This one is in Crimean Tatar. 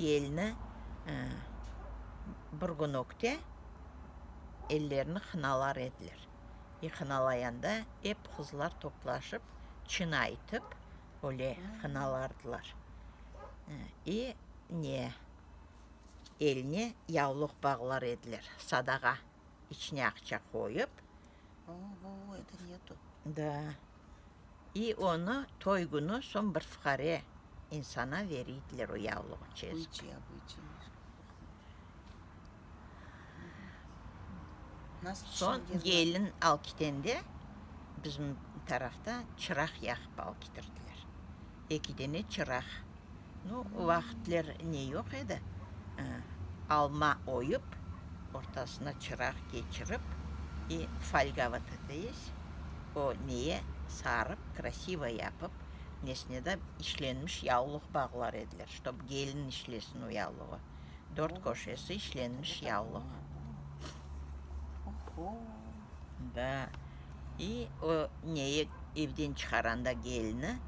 Elni bir kün ögte ellerini hınalar ediler. I hınalayanda ep qızlar toplaşıp, çın aytıp, öyle hınalardılar. I ne, eline yavluq bağlar ediler, sadağa, içine aqça qoyıp. Ogo, eto neto. Da. I onı toy künü soñ bir fuqare insana veriydiler o yavluğı çezip. Soñ gelin al kitende bizim tarafta çıraq yaqıp al kitirdiler. Eki dene çıraq. Nu, o vaqıtler ne yoq edi, alma oyıp, ortasına çıraq keçirip, i folga vot eto est, o neye sarıp, krasivo yapıp, nesine de işlenmiş yavluq bağlar ediler, ştob gelin işlesin o yavluğı. Dört köşesi işlenmiş yavluq. Da. I o neyi evden çıqaranda gelini.